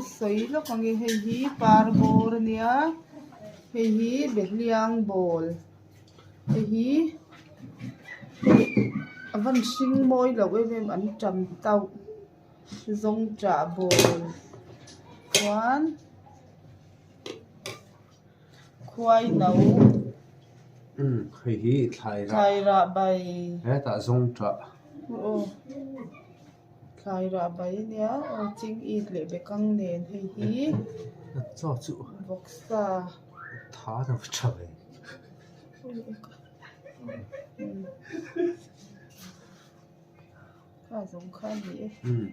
sawi lawk ang e hei hi par bawr a nia hei hi behliang bawl hei hi a van hring mawi loh em em an tam tauh zawngṭah bawl chuan khuai no Hei hi thlai rah thlai rah bai hetah zawngṭah aw thlai rah bai a nia aw ching it leh bekang nen hei hi chaw chu vawksa tha a lo tha ve. Kha zawng kha a ni e. Umm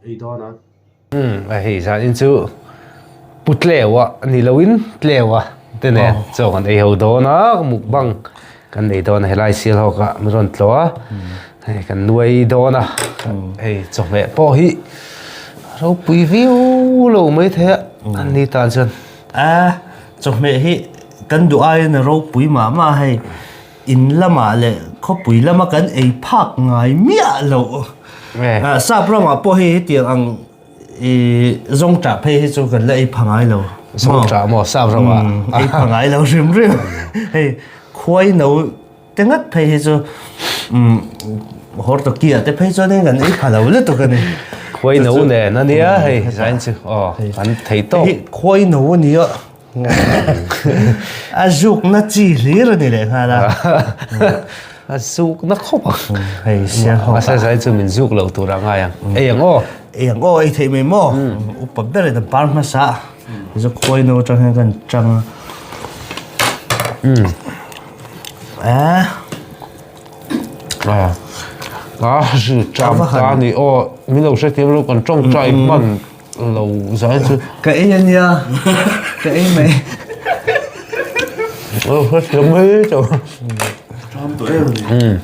ei dawn a. Umm a hei zan in chu pu tleu a ni lo in tleu a te nen chaw kan ei ho dawn a mukbang kan nei dawn a helai sial hawk ah min rawn tlawh a hei kan nuai dawn a hei chawhmeh pawh hi ropui viau lo maithei a an ni tan chuan. A chawhmeh hi kan duh aiin a ropui mah mah a hei. In lamah leh khawpui lama kan ei phak ngai miah loh. Sap ramah pawh hei hetiang ang zawngṭah phei hi chu kan la ei pha ngai lo. Zawngṭah maw sap ramah? Ei pha ngai lo hrim hrim. Hei khuai no te ngat phei hi chu Hortokia te phei chuan kan ei pha lo lutuk a ni. Khuai no nen a nia hei zain chu aw kan thei tawp. Khuai no a nia. A zukna chi hlir a ni leh nghal a. A zukna khawp ang. Hei sial ho. A sai chu min zuk lo tur a ngai ang. Ei ang aw. Ei ang aw ei theih mai maw. Upa ber in a bar hmasa. Zu khuai no atang hian kan tang a. A. A. A zu cham ta ni aw. Min lo hrethiam lo kan tawngtai hman. Lo zai chu. Ka ei a nia. Ka ei mai. Lo hrethiam mai tawh. Ṭam tawh em ni.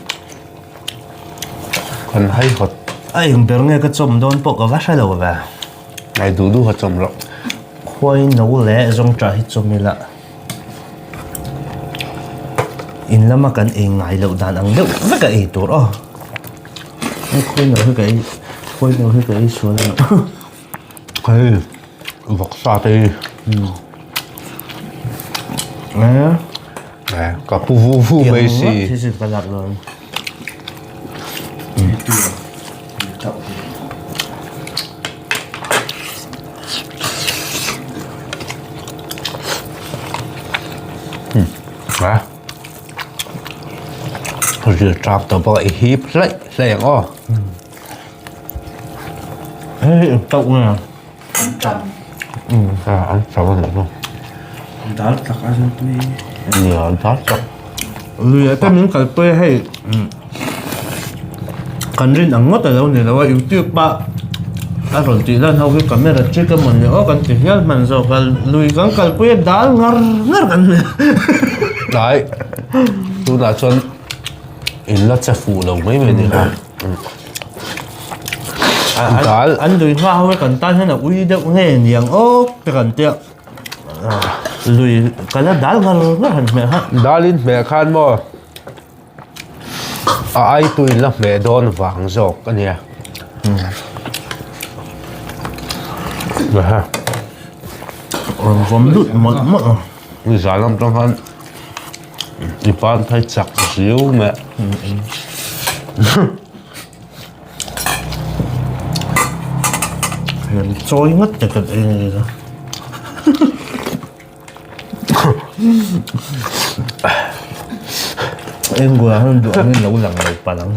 Kan hai hawt. A eng ber nge ka chawm dawn pawh ka va hre lo ve. Ai duh duh ha chawm loh. Khuai no leh zawngṭah hi chawm ila. In lama kan ei ngai loh dan ang deuh vek a ei tur aw. Khuai no hi ka ei khuai no hi ka ei sual a. Hei vawksa te hi. Eh ka pu vu vu mai si. Hi chu ka lak dawn. Ha. Ril tap tawh bawk a i hip hlaih hlaih ang aw. Hei tauh nge. A an chau a nih chu. Dal tak a zan tui. Nia dal tak. Lui te min kalpui a hei kan rin ang ngawt a lo ni lo a youtube a a rawn tih lan ho hi camera trick emaw ni aw kan ti hial hman zawk a lui kan kalpui a dal ngar ngar kan ni. Tlai tunah chuan in la che fuh lo mai mai ni kha. Dal an lui hma ho hi kan tan hian a ui deuh nge niang awk te kan tia. Lui ka la dal ngar ngar han hmeh kha. Dalin hmeh khan maw a ai tuin la hmeh dawn vang zawk a nia. Rawn vawm lut mawlh mawlh a. Nizan lam tang khan i pan phei chak ziu meh. Hian chawi ngawt te kan ei ngei a. Engbulah hian duh angin lo lang lo palh ang.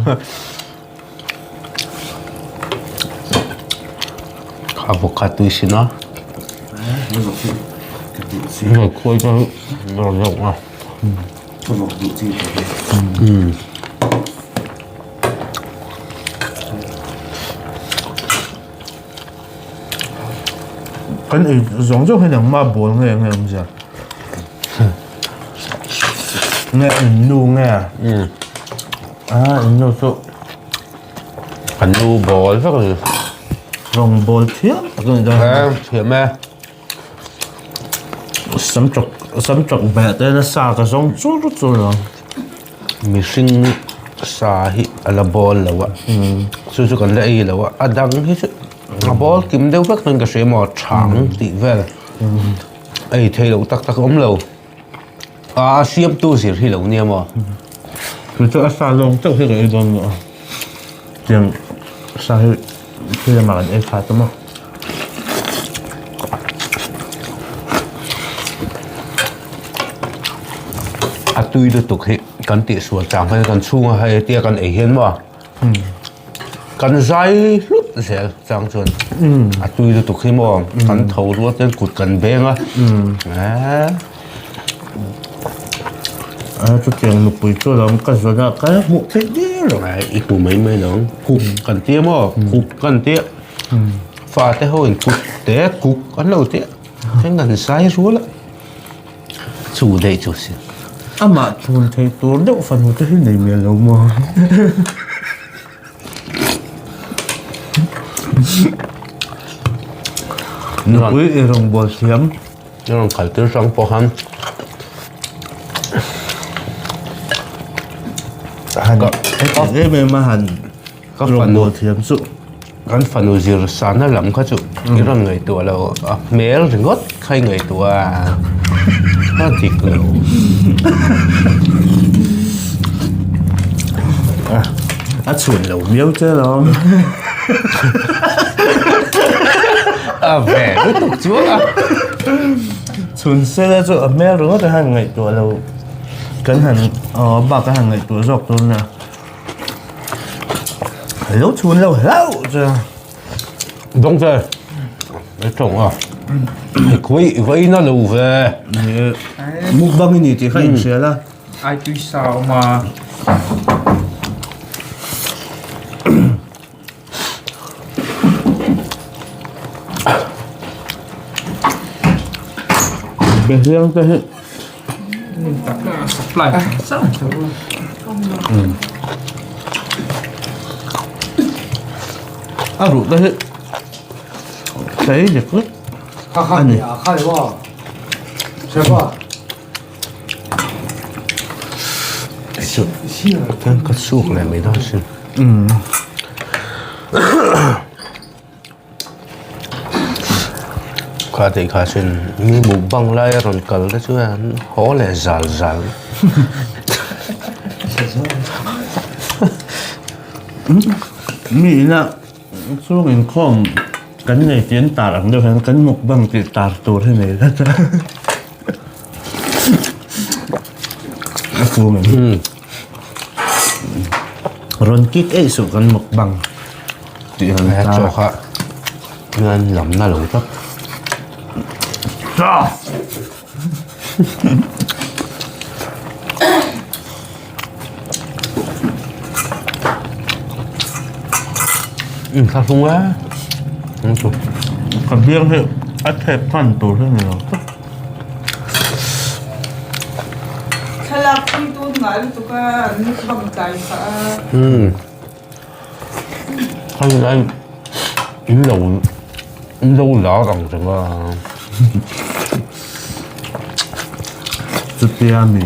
Avocado i sin a. Khawi ka rawn deuh a. Kan ei zawng zawng hian engmah bawl nge nge awmzia nge in nu nge a in nu chu kan nu bawl vek a ni rawng bawl thiam tak a ni dawn thiam e. Sam chawk sam chawk beh te na sa ka zawng chur chur a. Mihring sa hi a la bawl lo a, chu chu kan la ei lo a, a dang hi chu. A ball kim deuh vek chuan ka hria maw chhang tih vel ei theih loh tak tak a awm lo. A siamtu zir hi lo nia maw? Chu chu a sa zawng chauh hi ka ei dawn maw? Tiang sa hi thil lamah kan ei kha ta maw? A tui lutuk hi kan tihsual chang hian kan chhunga hei tia kan ei hian maw? Kan zai hlut zel chang chuan a tui lutuk hi maw kan tho rual ten kut kan beng a A chutiang nupui chu lam ka zawn a ka hmuh theih der lo. I hmu mai mai lo ang kuk kan tia maw kuk kan tia fate ho in kut te kuk an lo tia then kan zai rual a. Chu daih chu sin. Amah chhun thei tur deuh fanu te hi nei mial lo maw? Nupui i rawngbâwl thiam. I rawn kal tir hrang pawh khan. Han heti em em a han Ka fanu thiam chu kan fanu zir sana lam kha chu i rawn ngaihtuah lo a hmel ringawt kha i ngaihtuah a a dik lo. A chhun lo miau che lawm. A ve lutuk chu a. Chhun sela chu a hmel ringawt a han ngaihtuah lo kan han aw bak a han ngaihtuah zawk tur nia. Lo chhun lo hlauh chu. Dawng che. Ei tawng a. Ei khuai vai na lo ve. Mukbang i ni tih kha inhria la. Ai tui sa awm a. Behliang te hi Supply sang tho. A ruh te hi sei dik vek a ni. Ka chhuk leh mai dawn sin. Kha tih kha sin mi mukbang lai a rawn kal te chuan haw leh zal zal. Mi ina chung inkhawm kan nei tih an tar ang deuh hian kan mukbang tih tar tur hi nei tlat a. A fum em? Rawn kik eih suh kan mukbang tih han tar. Chaw kha hian lam na lo tlat. Thla hlung e. Ka biang hi a thep hman tur hi a ni lo tlat. Thlalak pui tun ngah lutuk a an mukbang tlai phah a. Hei lai in lo in lo lar ang reng a. Chutia mi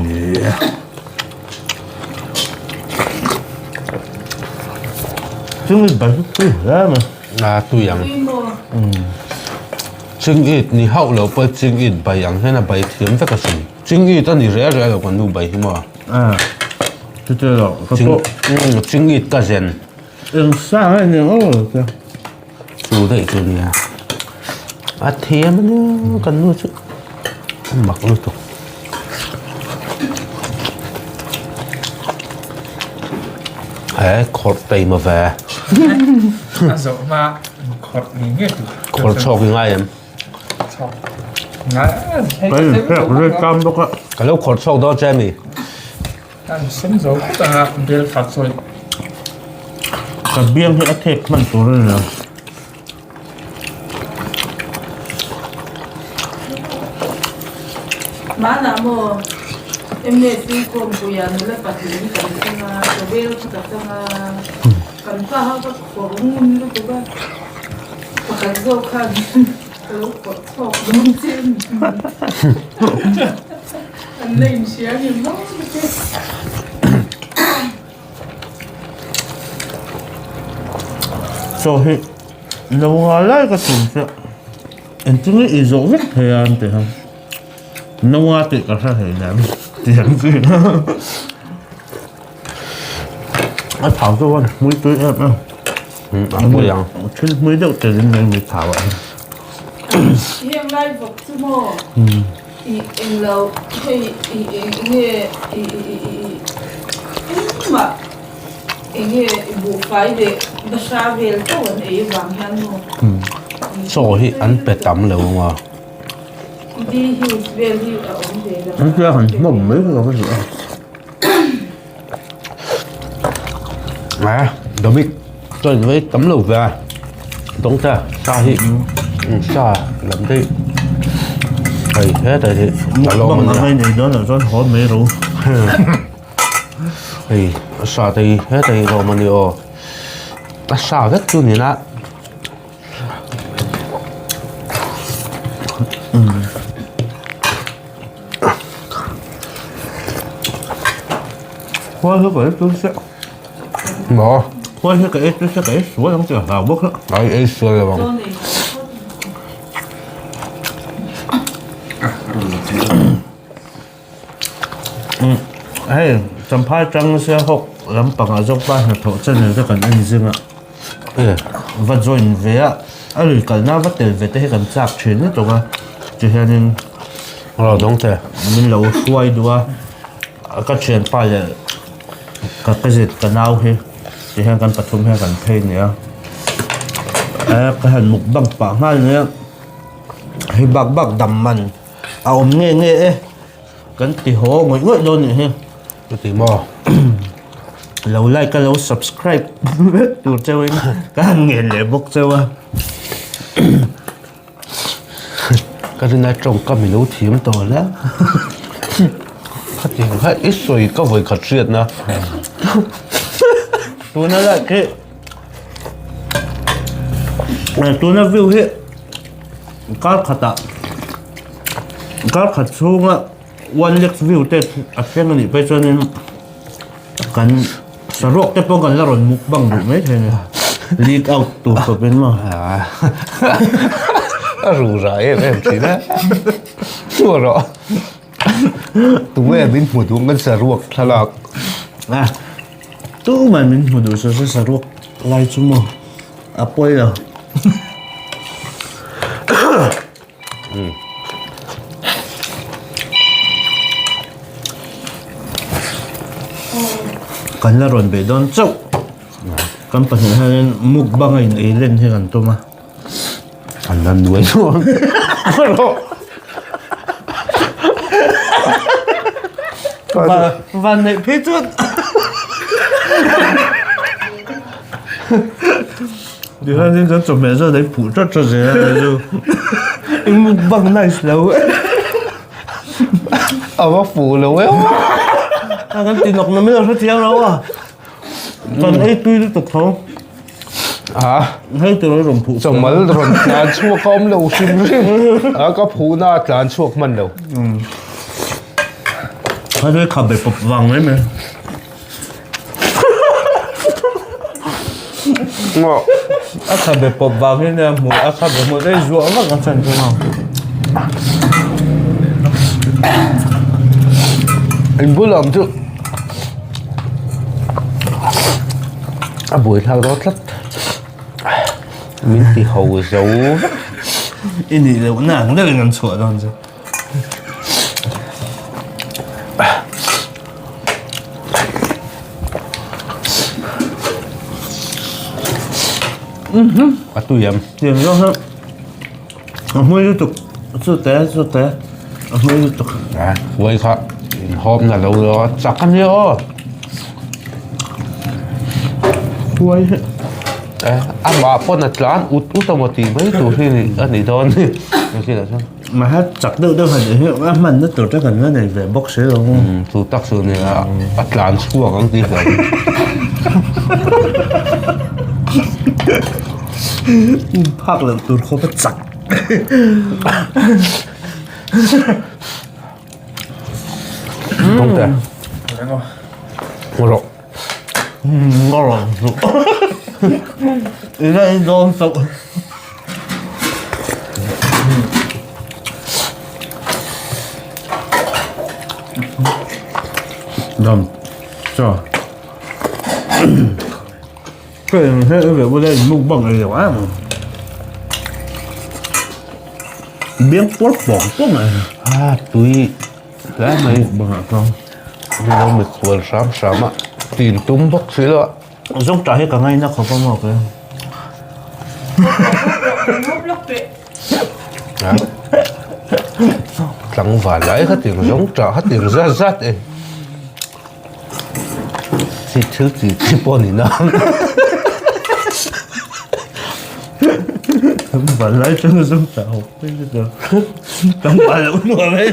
Chung i bai tui hle mai. A tui ang. Chingit ni hauh lo pawh chingit bai ang hian a bai thiam vek a sin. Chingit a ni reh reh lo kan nu bai hi maw? A, chuti lo ka pawh. Chingit ka zen. Eng sang a ni aw te. Chu daih chu nia. A thiam a nia kan nu chu. A mak lutuk. He khawrh taima ve. A zawh hma khawrh ni nge tu. Khawrh chhawk i ngai em? Chhawk. Ngai. Ka in pek rei tam bawk a. Ka lo khawrh chhawk dawn che mi. Kan sem zo khawp anga bel khat sawi. Ka biang hi a thek hman tur a ni lo. Hmanah maw MSc kawmpuia nula pahnihin kan thleng a, chawbel kha ka chang a, kan pa ho ka khawrh ngun lutuk a, pakhat zawk khan ka lo khawrh chhawk dawn che a ni. An la inhria ni maw te. Chaw hi. Lo nga lai ka tum chiah. Engtin nge i zawh vek thei a an ti a. No nga tih ka hre hlei nen ti ang chi. A thau chu a hmui tui em em. A hmui ang. Thil hmui deuh tel in mai mi thau ah hian. Heng lai vawk chu maw i englo hei i eng nge i i i i engmah enge buhfai leh bahra vel chauh an ei avang hian maw. Chaw hi an pe tam lo ang a. Di hills vel hi a awm ve lo. An tia han hmawm mai lo ka duh a. A Dominic chuan vei tam lo ve a dawng ta sa hi sa lam te hei hetlai hi a lawm a nia. Mukbang ang nei dawn loh chuan haw mai ro. Hei a sa te hi hetlai hi lawm a nia aw a sa vek chu ni na. Khuai hi ka ei tui chiah. Maw? Khuai hi ka ei tui chiah ka ei sual ang tih a hlau bawk a. Ai ei sual lo ang. Hei Champhai tang Sialhawk lampangah zawk pa hnathawh channel te kan en zing a va join ve a a lui kalna va tel ve te hi kan chak thin lutuk a tihianin min lo hruai duh a ka thianpa leh ka cousin ka nau hi tihian kan pathum hian kan phei nia ka han mukbang pah nghal nia hei bak bak dam man. A awm nge nge e, kan ti haw ngawih ngawih dawn nih hi. Ka ti maw? Lo like a lo subscribe vek tur cheu in ka han ngen leh bawk cheu a. Ka rinai tawngkam i lo thiam tawh hle. Khatiang kha i sawi ka vawi khat hriatna. Tuna like hi tuna view hi Kar khatah kar khat chhunga one lakh view te a thleng a nih phei chuanin kan saruak te pawh kan la rawn mukbang duh mai thei a ni leak out tur khawpin maw a ru ra em em thin a chhuah rawh tunge min hmu duh kan saruak thlalak a tuman min hmu duh saw se saruak lai chu maw. A pawi lo. Kan la rawn bei dawn chauh. Kan pahnih hianin mukbang a in ei len hi kan tum a. An la nuai nuam. Van neih phei chuan. Tihianin kan chawhmeh zawt a phuh tlat tlat zel a chu i mukbang nice lo a va fuh lo em a kan ti nawk na mai lo hrethiam lo a kan ei tui lutuk tho a hei tur a rawn phuh chawmal rawn tlan chhuak a awm lo hrim hrim a ka phuhna a tlan chhuak hman lo a chu khabe pawp vang mai mai. A khabe pawp vang hian a hmu a khabe hmu daih zuah vak a chan chu maw. In bul awm chu a buai thlak dawn tlat min ti ho zo vek. I nih loh na ang deuhin an chhuah dawn chu. A tui em? Tiang zawng hian a hmui lutuk chu te chu te a hmui lutuk. A huai kha inhawp na lo lo a chak a nia aw. Huai hi. Amah pawn a tlan ut ut a maw tih mai tur hi a ni dawn ni. Mahse chak deuh deuh han hi a hmanna tur te kan la nei ve bawk si lo. Chu tak chu nia a tlan chhuak ang tih hlauh. Phak loh tur khawp a chak. Tawngte. Ngaw rawh. Ngaw rawh. Ila in dawn chauh. Dam. Chaw. Cái này về bữa đây mukbang này nhiều á. Miếng quất bỏ quá này. A tui hle mai. Mukbang ah chuan. Ni lo mikhual hram hram a tin tum bawk si lo a. Zawng tah hi ka ngaina khawp a maw ke. Tlangval lai kha tiang zawng tah kha tiang zat zat e. Chi thil chi chi pawh ni nang. Tlangval lai chuan zawng tah ho pui lutuk a. Tlangval loh nuam e.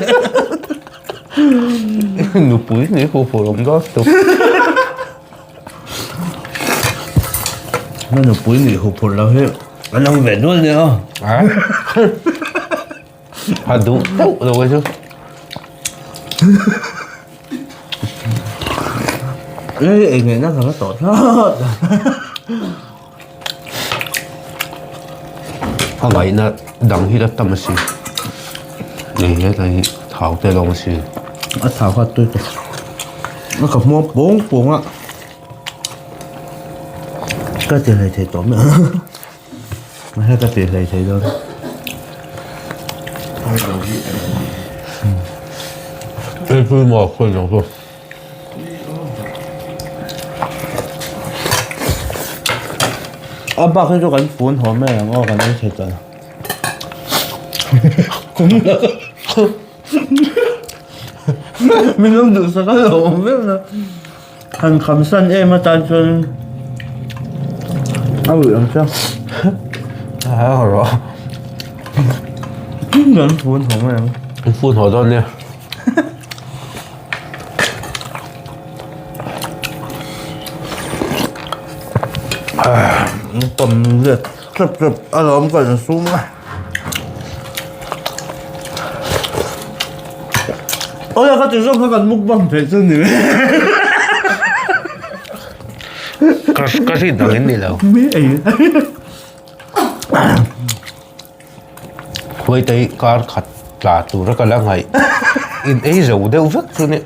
Nupui ni hu hu awm dawn tuk. Na nupui nih hu phurh lo hi an awm ve nual nia aw. A duh deuh lo hi chu. Ê, eng nge na ka tawh thlawt. A ngaihna dang hi la tam a si. Nei helai hi thau te lawng a si. A thau kha tui tawh. A ka hmuam pawng pawng a. Ka ti hlei thei tawh mai ang. Mahse ka ti hlei thei dawn. Ei pui maw khawi lo chu. A bak hi chu kan phone haw mai ang aw kan ei thei tawh lo. Min lo duhsak a lo awm viau na. Han kham san em atan chuan a uih ang chiang. A rawh. Kan phone haw mai ang. Phone haw dawn nia. Tam let tlap tlap a lawm ka insum a. Awle ka ti zawk kha kan mukbang theih chu ni. Ka ka rin ang in ni lo. Mi ei. Khuaitei kar khat tla tura ka la ngaih in ei zo deuh vek chu ni.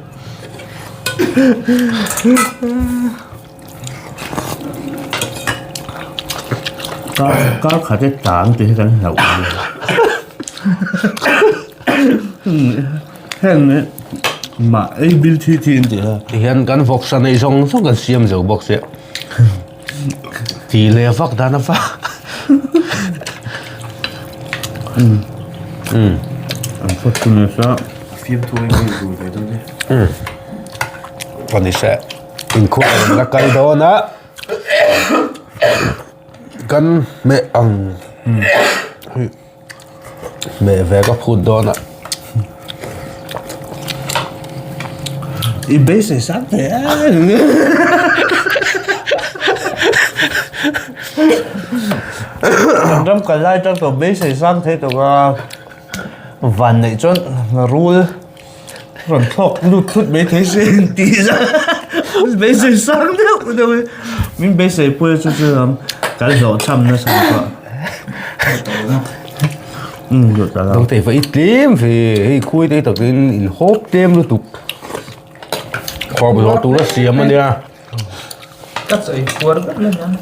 Kar kar khat e tang tih hi kan hlauh a ni. Heng hi mah ei bil thi thi an tih a. Tihian kan vawksa neih zawng zawng kan siam zo bawk sia. Ti leh vak dan a vak. An phawt chu nasa. Fiamthu hi mi zul ve dawn e. Ka ni se. Inkhua rawn la kal dawn a. Kan meh ang. Meh ve ka phut dawn a. I beisei sang thei a. Kan ram kal lai tang tawh beisei sang thei tawh a. Van neih chuan rul rawn thlawk lut thut mai thei se tih beisei sang deuh deuh hi min beisei pui chu chu lam kan hlawh chham nasa pawh um lut ta lo Dangte va i tlem ve hei khuai te takin in hawp tlem lutuk khawp zawh tura siam ania. Ka chawi puar vek la niang.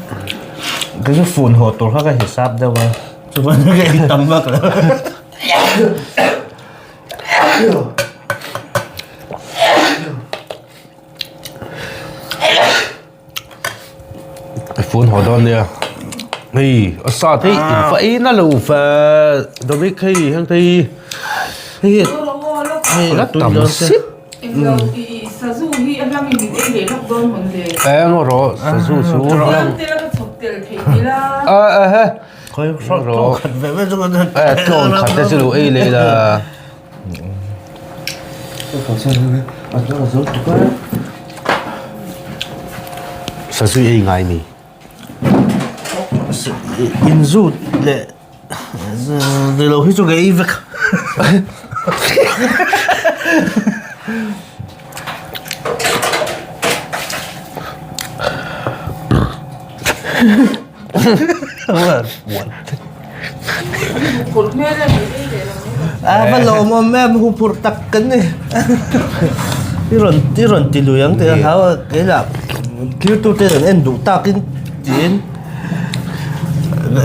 Kei chu phone haw tur kha ka hisap deuh a chuan ka ei tam vak lo. Phone haw dawn nia. Hei a sa thei in fa ei na lo fa Dominic hei heng thei Hei hei la tam sip. Englo i sazu hi a hlangin min ei leh lawk dawn mawn le. Eng rawh sazu chu hlang. Tel a ka chhawp tel theih ila. A a he. Khawi tlawn khat ve ve chu kan Eh tlawn khat te chu lo ei leh la. Sazu ei ngai mi. Inzut leh Ni lo hi chu ka ei vek. A va lawmawm em huphurh tak kan ni. I rawn i rawn ti lui ang tih a hlau a keilah thiltu te rawn en duh takin tiin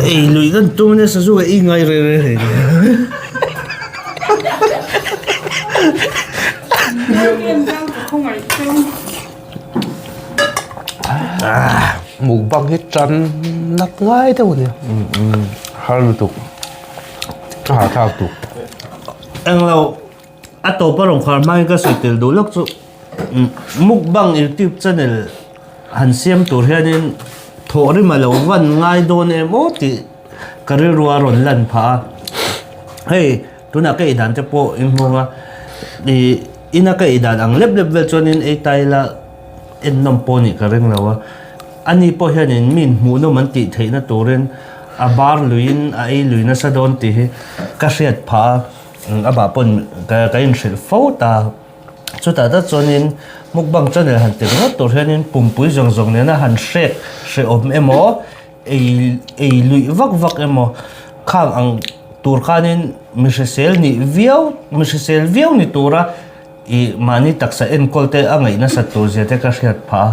ei lui kan tum ania sazu ka ei ngai reng reng reng. Mukbang hi tan nat ngai deuh a nia har lutuk a hahthlak tuk. Englo a tawp a rawn khar hmangin ka sawi tel duh lawk chu mukbang youtube channel han siam tur hianin thawhrim a lo van ngai dawn em aw tih ka rilru a rawn lan phah a hei Tunah ka ei dan te pawh in hmawng a, ih ina ka ei dan ang lep lep vel chuanin ei ta ila ennawm pawh nih ka ring lo a, ani pawh hianin min hmuhnawm an tih theihna turin a bar luiin a ei lui nasa dawn tih hi ka hriat phah a, amah pawn ka ka inhrilh fo ta. Chutah tak chuanin mukbang channel han ti ringawt tur hianin pumpui zawng zawng nena han hrek hrehawm emaw ei ei luih vak vak emaw khang ang tur khanin mi hrisel nih viau mi hrisel viau ni tura ih mahni taksa enkawl te a ngaih nasat tur zia te ka hriat phah a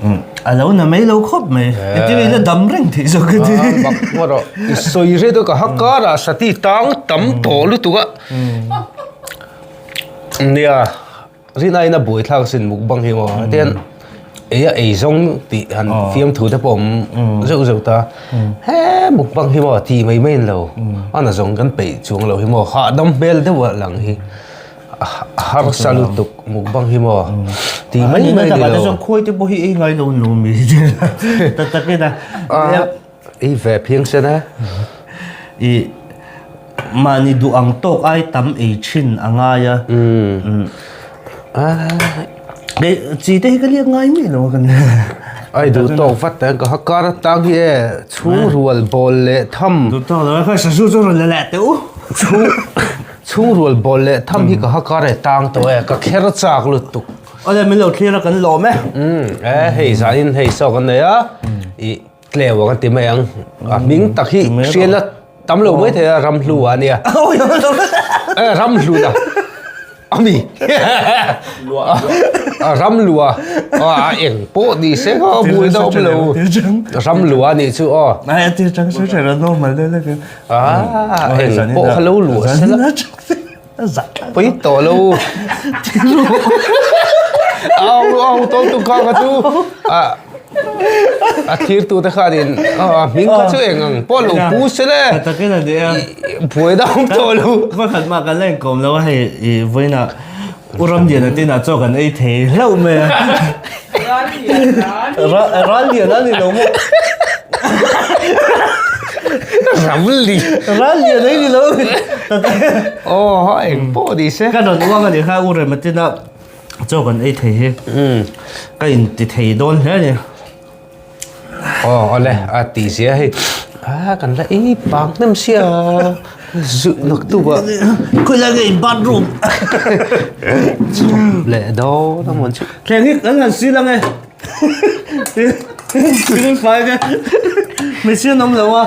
umm a lo na mai lo khawp mai engtin nge ila dam reng theih zawk ka ti. Bak erawh i sawi rei deuh ka ha karah sati tang tam tawh lutuk a nia. Rinaiin a buai thlak sin mukbang hi maw hetian ei a ei zawng tih han fiamthu te pawh awm zeuh zeuh ta he mukbang hi maw ti mai mai in lo a na zawng kan peih chuang lo hi maw hahdam hmel deuh a lang hi a harsa lutuk mukbang hi maw ti mai mai ni lo. Khawi te pawh hi ei ngai lo lo mi tak tak in a ei ve phiang sen a i Mahni duh ang tawk ai tam ei thin a ngai a. Kei chi te hi ka liak ngai miah lo a kan. Ai duh tawk vat ta ka kar atang hi e chhung rual bawl leh tham. Duh tawk lo a kha sazu chu rawn la leh teh u. Chhung chhung rual bawl leh tham hi ka ha kar e tang tawh e ka kher chak lutuk. Awle min lo thlir a kan lawm e. E hei zanin hei saw kan nei a i Tleu ang a ti mai ang. A hming tak hi hriatna tam lo mai thei a Ramhlu a nia. Eh Ramhlu na. Ami. A Ramlua. A eng pawh ni se ka bui da awm lo. Ramlua ni chu aw. Ai a ti chang se che normal le le. Ah eng pawh kha lo lua se la. Pui tawh lo. Au au tawng tu kha kha chu a a thir tu te khanin a hming kha chu eng ang pawh lo pu se le. Takin a nia. Buai da awm tawh lo. Va khat mah kan la inkawm lo a hei i vawiinah U Ramliana te inah chaw kan ei thei hlauh mai a. Rallian a ni lo maw? Ramli. Rallian ei ni lo. Aw eng pawh ni se. Ka rawn uang a ni kha U Rema te inah chaw kan ei thei hi. Ka inti thei dawn hle a ni. Aw awle a tih zia hei a kan la ei pang hnem sia zu nak tu a Khawilai nge in bathroom leh dawn a mawn chu Thleng hi kan han sil ang e Silin fai nge Machine awm lo a.